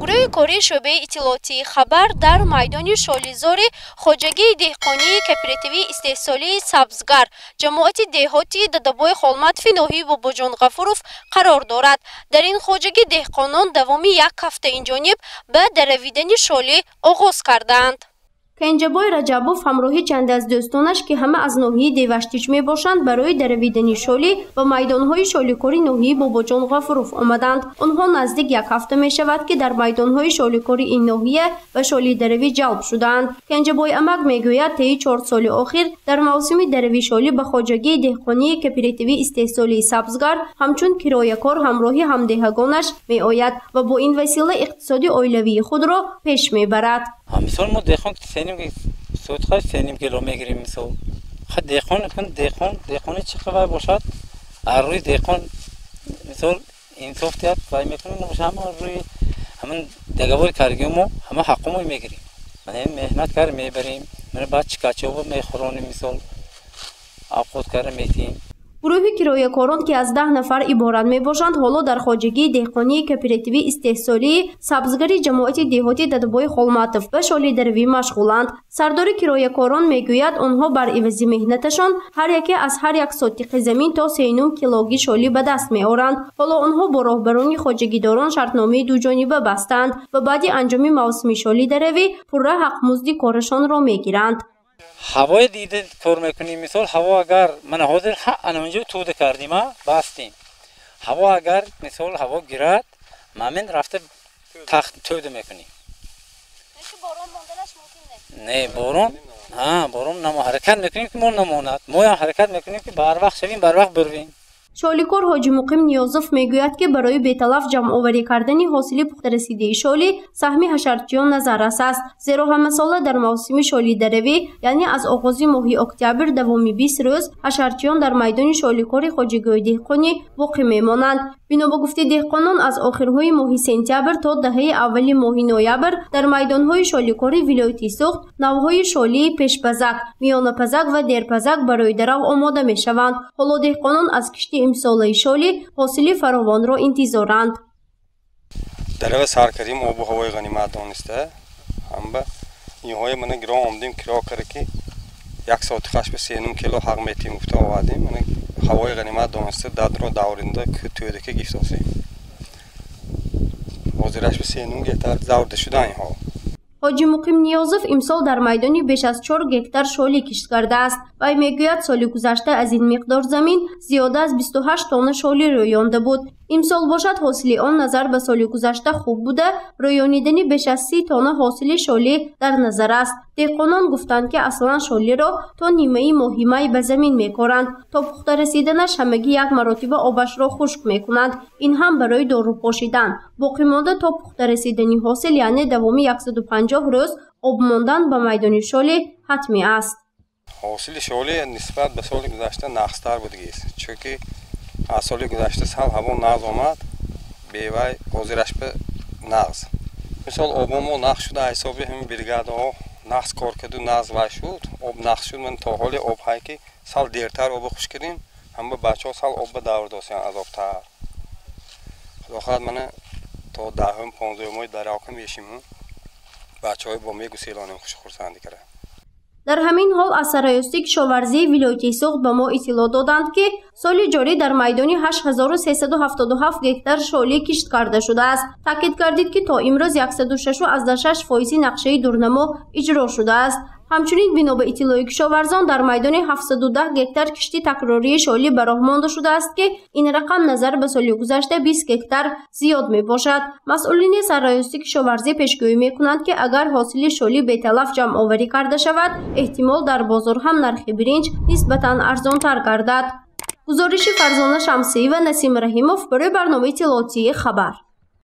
Гурӯҳи кории шӯъбаи иттилоотии «Хабар» дар майдони шолизори хоҷагии деҳқонии кооперативии истеҳсолии «Сабзгар» ҷамоати деҳоти Дадабои Холматови ноҳияи Бобоҷон Ғафуров қарор дорад. Дар ин хоҷагӣ деҳқонон давоми як ҳафта инҷониб ба даравидани шолӣ оғоз кардаанд. Кенҷабой Раҷабов ҳамроҳи чанде аз дӯстонаш, ки ҳама аз ноҳияи Деваштич мебошанд, барои даравидани шолӣ ба майдонҳои шоликори ноҳияи Бобоҷон Ғафуров омаданд. Онҳо наздик як ҳафта мешавад, ки дар майдонҳои шоликори ин ноҳия ба шолидаравӣ ҷалб шудаанд. Кенҷабой амак мегӯяд, таи 4 соли охир дар мавсими дарави шолӣ ба хоҷагии деҳқонии кооперативии истеҳсолии «Сабзгар» ҳамчун кироякор ҳамроҳи ҳамдеҳагонаш меояд ва бо ин васила иқтисоди оилавии худро пеш мебарад. Мисол, мо деҳқон сеним сотка 3,5 кило мегирем. Мисол, деҳқон, деҳқон, деҳқони чӣ қавай бошад, аз рӯи деҳқон, мисол, инсоф диҳад, вай мекунем. Ҳама рӯи ҳамин договори каргимо мо ҳама ҳаққумо мегирем, меҳнат кар мебарем, баъд чикачобо мехӯронем, мисол, авқот кара метиҳем. Гурӯҳи кироякорон, ки аз 10 нафар иборат мебошанд, ҳоло дар хоҷагии деҳқонии кооперативии истеҳсолии «Сабзгари» ҷамоати деҳоти Дадабои Холматов ба шолидаравӣ машғуланд. Сардори кироякорон мегӯяд, онҳо бар ивази меҳнаташон ҳар яке аз ҳар як сотиқи замин то 3,5 килоги шолӣ ба даст меоранд. Ҳоло онҳо бо роҳбарони хоҷагидорон шартномаи дуҷониба бастаанд ва баъди анҷоми мавсими шолидаравӣ пурра ҳақмузди корашонро мегиранд. Ҳавои дида кор мекунем. Мисол, ҳаво агар, мана ҳозир анаонҷо туда кардим, бастем. Ҳаво агар, мисол, ҳаво гирад, мамин рафта тахт туда мекунем. Не, борон, борон намо, ҳаракат мекунем, ки мо намонад. Моям ҳаракат мекунем, ки барвақт шавем, барвақт бирвем. Шоликор Ҳоҷимуқим Ниёзов мегӯяд, ки барои беталаф ҷамъоварӣ кардани ҳосили пухтарасидаи шолӣ саҳми ҳашарчиён назаррас аст, зеро ҳамасола дар мавсими шолидаравӣ, яъне аз оғози моҳи октябр давоми 20 рӯз ҳашарчиён дар майдони шоликори хоҷагиҳои деҳқонӣ боқӣ мемонанд. Бино ба гуфти деҳқонон, аз охирҳои моҳи сентябр то даҳаи аввали моҳи ноябр дар майдонҳои шоликори вилояти Суғд навъҳои шолии пешпазак, миёнапазак ва дерпазак барои дарав омода мешаванд. Ҳоло деҳқонон аз кишти имсолаи шолӣ ҳосили фаровонро интизоранд. Дарава сар кардем, обу ҳавои ғанимат дониста, ҳамба инҳоя мана гирон омдем, киро кара, ки як соати ба 3,5 кило ҳақ метиҳем гуфта овардем. Мана ҳавои ғанимат дониста, дадро давринда тӯдака гифтосем. Ҳозираш ба 3,5 гектар заврда шуда инҳо. Ҳоҷи Муқим Ниёзов имсол дар майдони беш аз 4 гектар шолӣ кишт кардааст. Вай мегӯяд, соли гузашта аз ин миқдор замин зиёда аз 28 тонна шолӣ рӯёнда буд. Имсол бошад, ҳосили он назар ба соли гузашта хуб буда, рӯёнидани беш аз 30 тонна ҳосили шолӣ дар назар аст. Деҳқонон гуфтанд, ки аслан шолиро то нимаи моҳи май ба замин мекоранд. То пухта расиданаш ҳамагӣ як маротиба обашро хушк мекунанд, ин ҳам барои дору пошидан. Боқимонда то пухта расидани ҳосил, яъне давоми 150 рӯз, об мондан ба майдони шолӣ ҳатмӣ аст. Ҳосили шолӣ нисбат ба соли гузашта нағзтар будагист, чунки аз соли гузашта сал ҳаво нағз омад, бевай ҳозираш ба нағз. Мисол, обомо нағз шуда, ҳисоби ҳамин бригадаҳо нағз кор карду, нағз вай шуд, об нағз шуд. Ман то ҳоле об ҳай, ки сал дертар обо хушк кардем, ҳама бачаҳо сал об ба давр досиян, азобтар. Худо хоҳад, мана то 10-ум, 15-умои даравка мешим, бачаҳои бо мегуселонем, хушу хурсандӣ кара. Дар ҳамин ҳол, аз Сарраёсати кишоварзии вилояти Суғд ба мо иттилоъ доданд, ки соли ҷорӣ дар майдони 8377 гектар шолӣ кишт карда шудааст. Таъкид гардид, ки то имрӯз 106,6 фоизи нақшаи дурнамо иҷро шудааст. Ҳамчунин, бино ба иттилои кишоварзон, дар майдони 710 гектар кишти такрории шолӣ ба роҳ монда шудааст, ки ин рақам назар ба соли гузашта 20 гектар зиёд мебошад. Масъулини Сарраёсати кишоварзӣ пешгӯӣ мекунанд, ки агар ҳосили шолӣ беталаф ҷамъоварӣ карда шавад, эҳтимол дар бозор ҳам нархи биринҷ нисбатан арзонтар гардад. Гузориши Фарзона Шамсиева, Насим Раҳимов барои барномаи иттилоотии «Хабар».